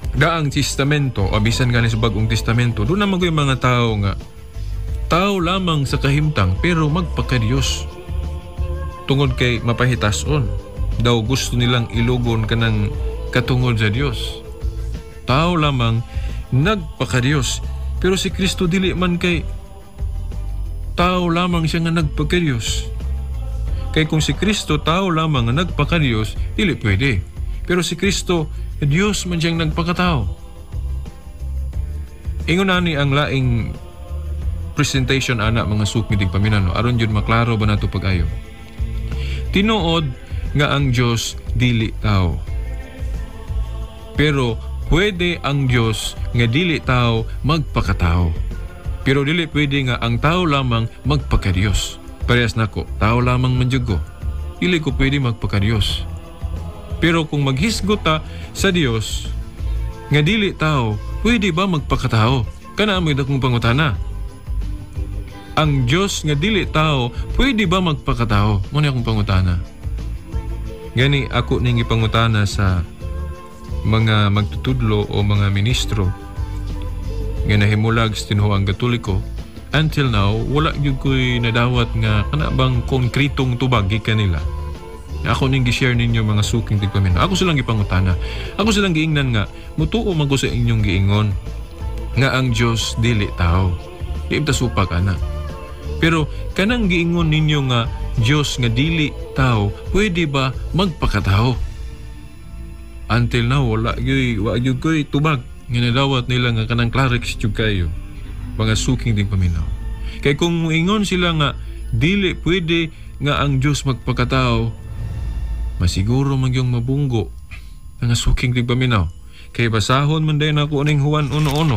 Daang Testamento o bisan gani sa Bagong Testamento, doon naman ko yung mga tao nga tao lamang sa kahimtang pero magpakadiyos. Tungod kay mapahitason. Daw gusto nilang ilugon kanang katungod sa Dios. Tao lamang nagpakadiyos. Pero si Kristo dili man kay tao lamang siya nga nagpakadiyos. Kay kung si Kristo tao lamang nga nagpakadiyos, dili pwede. Pero si Kristo, Diyos man siyang nagpakatao. Ingon ani ang laing presentation ana, mga suking tigpaminaw, aron jud maklaro ba nato pag-ayo. Tinuod nga ang Dios dili tao. Pero pwede ang Dios nga dili tao magpakatao. Pero dili pwede nga ang tao lamang magpakadiyos. Parehas nako, tao lamang man jud ko. Dili ko pwede magpakadiyos. Pero kung maghisgot ta sa Dios nga dili tao, pwede ba magpakatao? Kana mo'y dakong pangutana. Ang Dios nga dili tao, pwede ba magpakatao? Mo ni akong pangutana. Gani ako ning gipangutana sa mga magtutudlo o mga ministro nga nahimulag sa tinuohang Katoliko. Until now, wala gyud ko'y nadawat nga kana bang konkretong tubag gikan nila. Ako ning gi-share ninyo, mga suking tigpaminaw. Ako silang gipangutana. Ako silang giingnan nga mutuo man ko sa inyong giingon nga ang Dios dili tao. Di ta supak ana. Pero kanang giingon ninyo nga Dios nga dili tao, pwede ba magpakatao? Until now, wala gyud, wa gyud ko'y tubag nga nadawat nila nga kanang clarix jud kayo, mga suking tigpaminaw. Kay kung moingon sila nga dili pwede nga ang Dios magpakatao, masiguro man yung mabunggo, mga suking tigpaminaw. Kay basahon man dayon ako ning Juan 1:1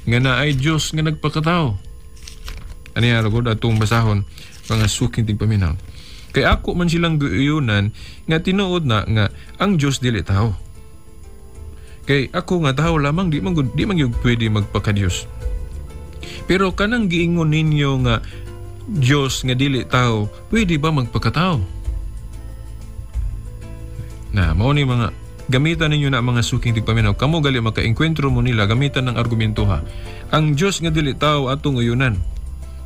nga naay Dios nga nagpakatao. Ani gud atong basahon, mga suking tigpaminaw. Kay ako man silang giuyunan nga tinuod na nga ang Dios dili tao. Kay ako nga tao lamang di man gyud pwede magpakadiyos. Pero kanang giingon ninyo nga Dios nga dili tao, pwede ba magpakatao? Na mao ni mga gamitan ninyo na, mga suking tigpaminaw. Kamo gali makaengkwentro mo nila, gamitan ng argumento ha. Ang Dios nga dili tao atong uyunan.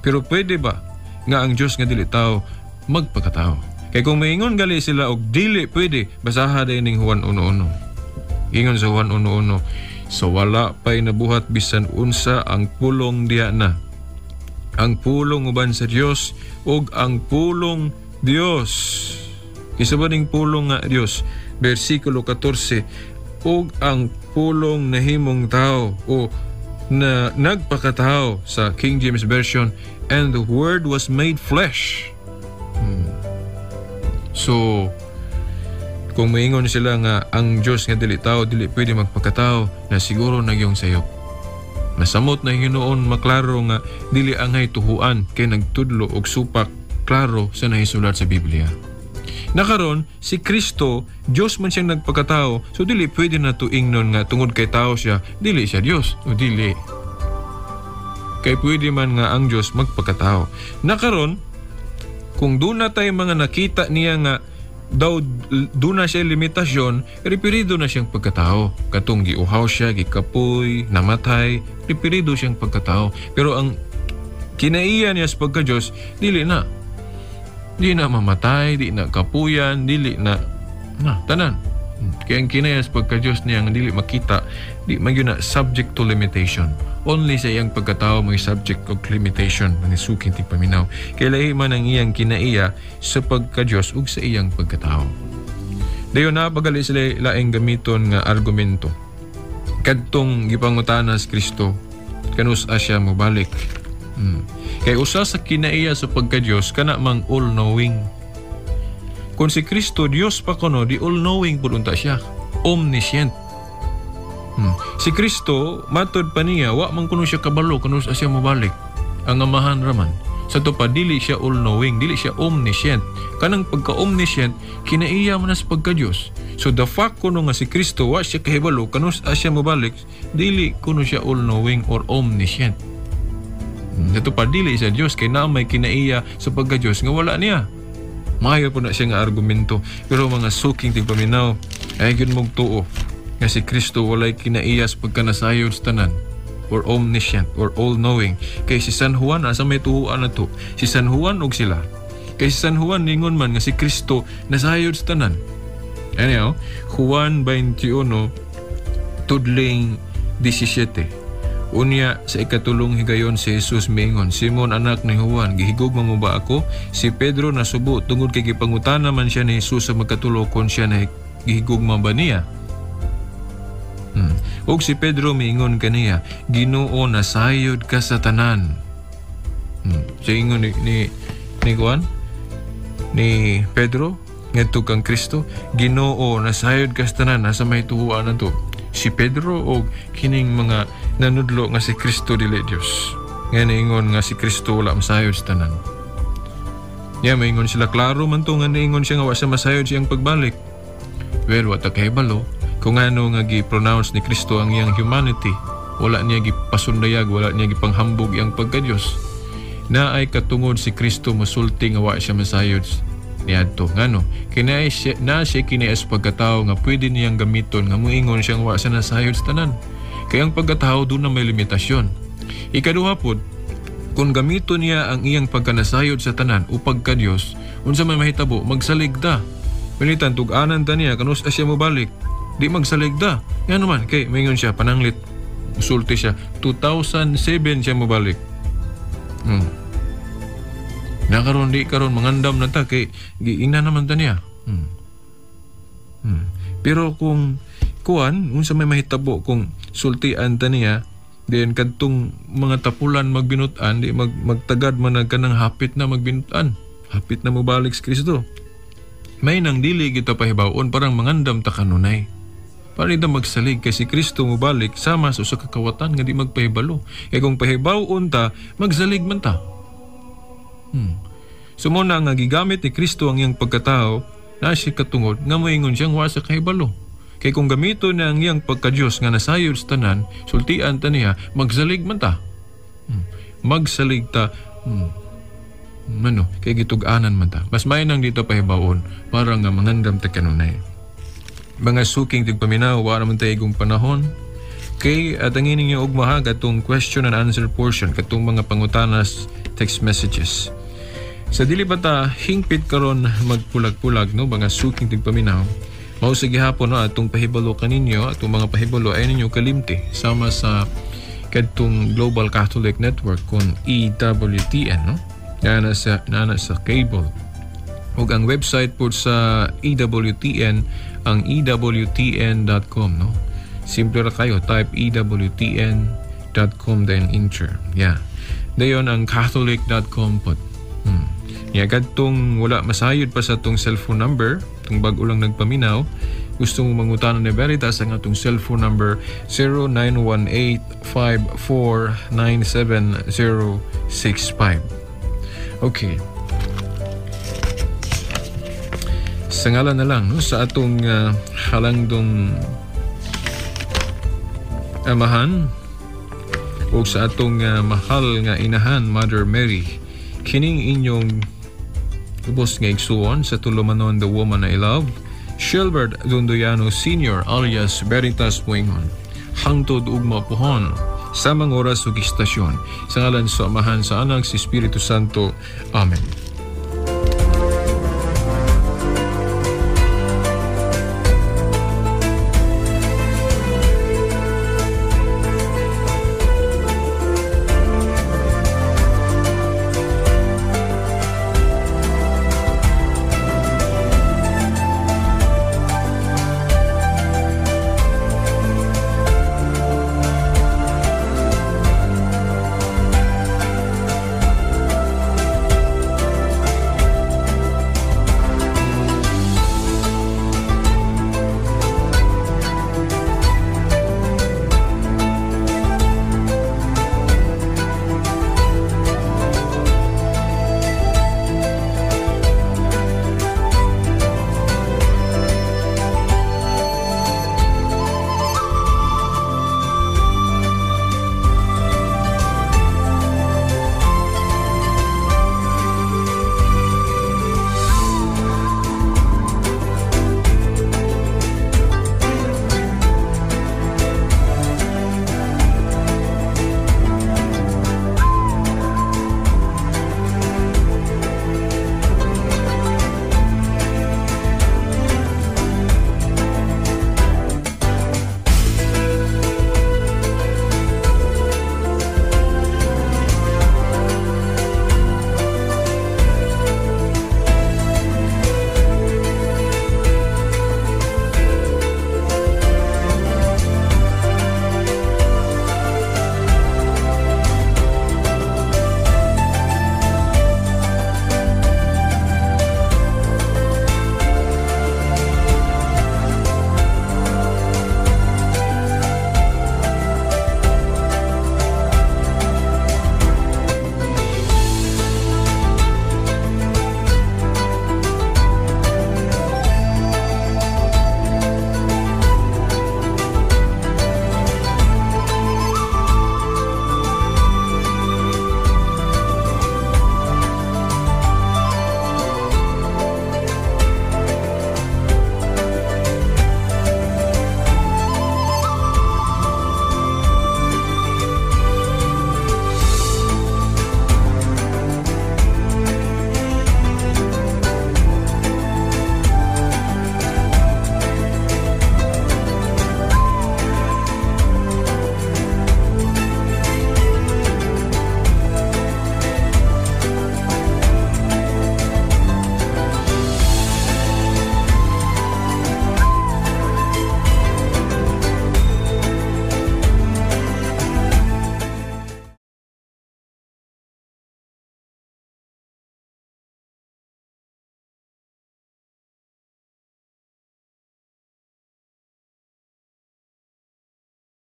Pero pwede ba nga ang Dios nga dili tao magpakatao? Kay kung maingon gali sila og dili pwede, basaha dayon ning Juan 1:1. Ingon sa Juan 1:1, so wala pa'y nabuhat bisan unsa, ang Pulong diha na. Ang Pulong uban sa Dios ug ang Pulong Dios. Isa ba ning Pulong nga Dios? Versikulo 14, ug ang Pulong nahimong tao o na nagpakatao sa King James Version, and the Word was made flesh. So, kung maingon sila nga ang Diyos nga dili tao, dili pwede magpakatao, na siguro nagyong sayop. Masamot na hinuon maklaro nga dili angay tuhuan kay nagtudlo og supak klaro sa nahisulat sa Biblia. Nakaron, si Kristo, Diyos man siyang nagpakatao, so dili pwede na ingnon nga tungod kay tao siya, dili siya Diyos, o dili. Kay pwede man nga ang Diyos magpakatao. Nakaron, kung doon na tayo mga nakita niya nga daw doon na siya limitasyon, referido na siyang pagkatao. Katong giuhaw siya, gikapoy, namatay, referido siyang pagkatao. Pero ang kinaiya niya sa pagka-Diyos, dili na. Di na mamatay, di na kapuyan, dili na, na, tanan. Kaya ang kinaiya sa pagka-Diyos niya nga dili makita, di man yun na subject to limitation. Only sa iyang pagkatao may subject of limitation, mga suking tigpaminaw. Kay lahi man ang iyang kinaiya sa pagka-Diyos ug sa iyang pagkatao. Dayon na pagali sila laing gamiton nga argumento. Kadtong gipangutana si Kristo kanus-a siya mobalik. Kay usa sa kinaiya sa pagka-Dios kana mang all-knowing. Kung si Kristo Dios pa kuno, di all-knowing pud unta siya, omniscient. Si Kristo matod pa niya wa man kuno siya kabalo kanus-a siya mobalik. Ang Amahan raman. Sa to pa dili siya all-knowing, dili siya omniscient. Kanang pagka-omniscient kinaiya man sa pagka-Dios. So the fact kuno nga si Kristo wa siya kahibalo kanus-a siya mobalik, dili kuno siya all-knowing or omniscient. Sa to pa dili siya Dios kay naa may kinaiya sa pagka-Dios nga wala niya. Maayo po na siya nga argumento. Pero mga suking tigpaminaw, ay gyud mong tuo nga si Kristo walay kinaiya sa pagkanasayod sa tanan or omniscient or all-knowing. Kay si San Juan, asa may tuhuan na to? Si San Juan og sila. Kay si San Juan ningon man nga si Kristo nasayod sa tanan. Anyhow, Juan 21 tudling 17. Unya sa ikatulong higayon si Jesus miingon, Simon anak ni Juan, gihigugma mo ba ako? Si Pedro nasubo tungod kay gipangutana man siya ni Jesus sa magkatulo kon siya na gihigugma ba niya. Og si Pedro miingon kaniya, Ginoo, nasayod ka sa tanan. Siya ingon ni Juan, ni Pedro ngadto kang Kristo, Ginoo, nasayod ka sa tanan, nasa may tuhuan na to. Si Pedro og kining mga nanudlo nga si Kristo dili Dios. Nga niingon nga si Kristo wala masayod sa tanan. Ya maingon sila klaro man to nga niingon siya nga wa siya masayod siyang pagbalik. Well, wa ta kahibalo kung ano nga gi-pronounce ni Kristo ang iyang humanity. Wala niya gipasundayag, wala niya gipanghambog iyang pagka-Dios. Naay katungod si Kristo mosulti nga wa siya masayod niadto. Ngano? Kinaay siya, na siya kinias pagkatao nga pwede niyang gamiton nga muingon siyang wa siya nasayod sa tanan. Kaya ang pagkatao doon na may limitasyon. Ikaduha pod, kung gamiton niya ang iyang pagkanasayod sa tanan o pagka-Dios, unsa may mahitabo, magsalig ta. Pinitan, tug-anan ta niya, kanus siya mobalik, di magsalig ta. Nga naman, kay maingon siya, pananglit, sulti siya, 2007 siya mobalik. Na karon di karon mangandam na ta kay giingna naman ta niya. Pero kung kuan unsa may mahitabo kung sultian ta niya, then kadtong mga tapulan magbinut-an, di magtagad man ang kanang hapit na magbinut-an, hapit na mobalik si Kristo. May nang dili kita pahibaw-on, parang mangandam ta kanunay. Para ita magsalig kay si Kristo mobalik sama sa usa ka kawatan nga di magpahibalo. Kay kung pahibaw-on ta, magsalig man ta. So mo na nga gigamit ni Kristo ang iyang pagkatao na siya katungod nga moingon siyang wa sa kahibalo. Kay kung gamito na ang iyang pagka-Dios nga nasayod sa tanan, sultian ta niya, magsalig man ta. Magsalig ta. Mano, kay gitug-anan man ta. Mas may nang dito pahibaon para nga mangandam ta kanunay. Mga suking tigpaminaw, wa naman tayo igong panahon. Kay at ang ining ugma katong question and answer portion, katong mga pangutanas text messages. Sa dili pa ta hingpit karon magpulag-pulag, no, mga suking tigpaminaw. Mao sa gihapon, no, atong pahibalo kaninyo, atong mga pahibalo ay ninyo kalimti sama sa kadtong Global Catholic Network kon EWTN, no. Nana sa cable. Ug ang website po sa EWTN ang EWTN.com, no. Simple ra kayo, type EWTN.com then enter. Yeah. Dayon ang Catholic.com po. Ya, kadtong wala masayod pa sa atong cellphone number, tung bag-o lang nagpaminaw, gusto mo mangutana ni Veritas ang atong cellphone number 0918-5497065. Okay. Sa ngalan na lang, no, sa atong halangdong amahan o sa atong mahal nga inahan, Mother Mary, kining inyong ubos nga igsuon sa tulumanon, the woman I love, Shilbert Dondoyano Sr. alias Veritas Muingon. Hangtod ugma pohon, samang oras ug istasyon. Sa ngalan sa Amahan, sa Anak, sa Espiritu Santo. Amen.